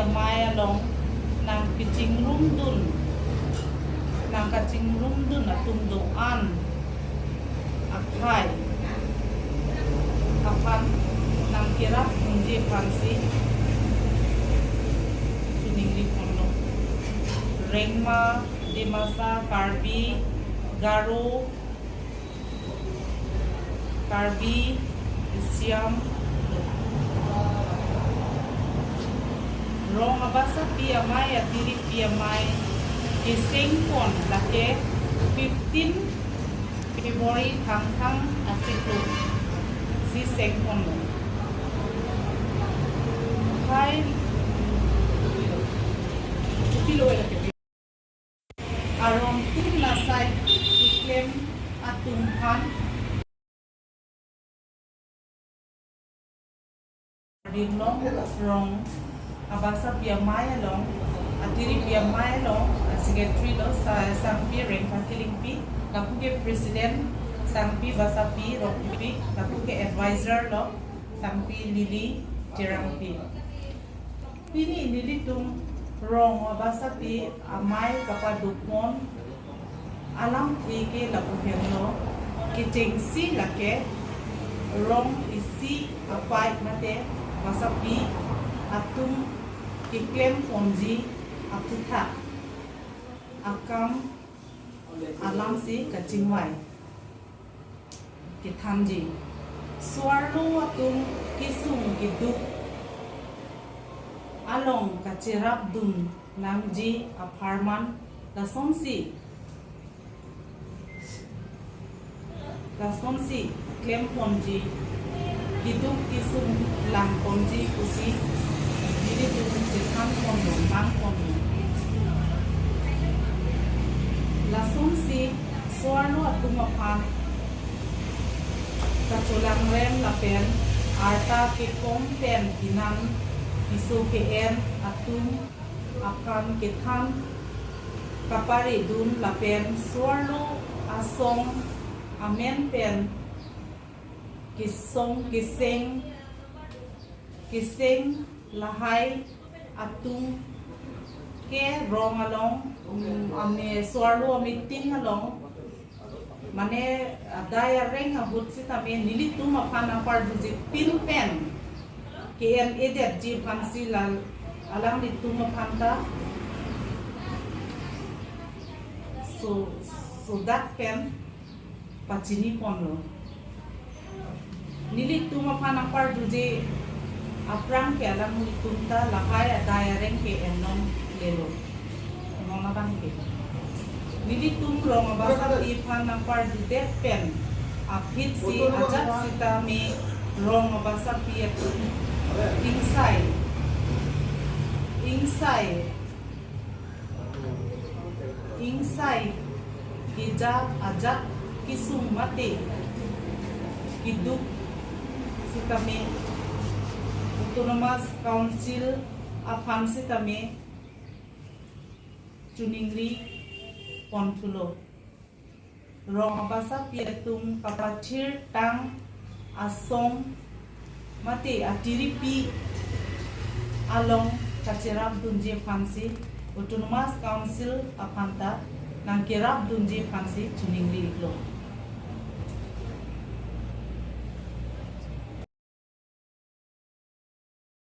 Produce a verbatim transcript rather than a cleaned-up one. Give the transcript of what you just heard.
amei along nangkachingrumdun, nangkachingrumdun atum do-an akhei aphan nangkerapdunji aphansi chiningri ponlo. Rengma, Dimasa, Karbi, Garo, Karbi, Siam, rong abasapi amei, atiripi amei kesengpon, lake fifteen February Thangthang achiklo si sengponlo. Hai, arongtin lasai keklem atum aphan ringlong, rong abasapi amei along, atiripi amei along, secretary lo sa-, Sangpi Rengkha Killingpi, lapuke president Sangpi Basapi Rongpi, lapuke advisor lo Sangpi Lily Terangpi. Pini nelitum rong abasapi amei kapadopon alamthe ke lapu henlo, kechengsi lake rong isi apei mate basapi atum keklemponji aphuthak akam alamsi kachingvai kethanji. So-arlo atum kesung keduk along kacherapdun nangji apharman lasonsi, lasonsi klemponji, keduk kesung langponji pusi nelitum chethanponlo, mangponlo. Lasonsi so-arlo atum aphan kacholangrem lapen arta kekom pen kinan piso ke-en atum aphan kethan kaparidun lapen so-arlo asong amen pen kesong keseng keseng lahai atum ke rong along, um, ame so-arlo ameeting along, mane adai areng ahut sitame nelitum aphan nangpardunji pin pen ke-en-edetji aphansi la alanglitum aphan ta so, sodak pen pachiniponlo. Nelitum aphan nangpardunji aphrang ke alanglitum ta lahai adai areng ke-en longlelo. Non abang ke. Nelitum rong abasapi aphan nangpardudet pen aphitsi ajat sitame rong abasapi atum ingsai, ingsai ingsai keja ajat kesung mate keduk sitame Autonomous Council aphan sitame chiningri ponthulo. Rong abasapi atum kapathirtang asong mate atiripi along kacherapdunji aphansi Autonomous Council aphan ta nangkerapdunji aphansi chiningri-iklo.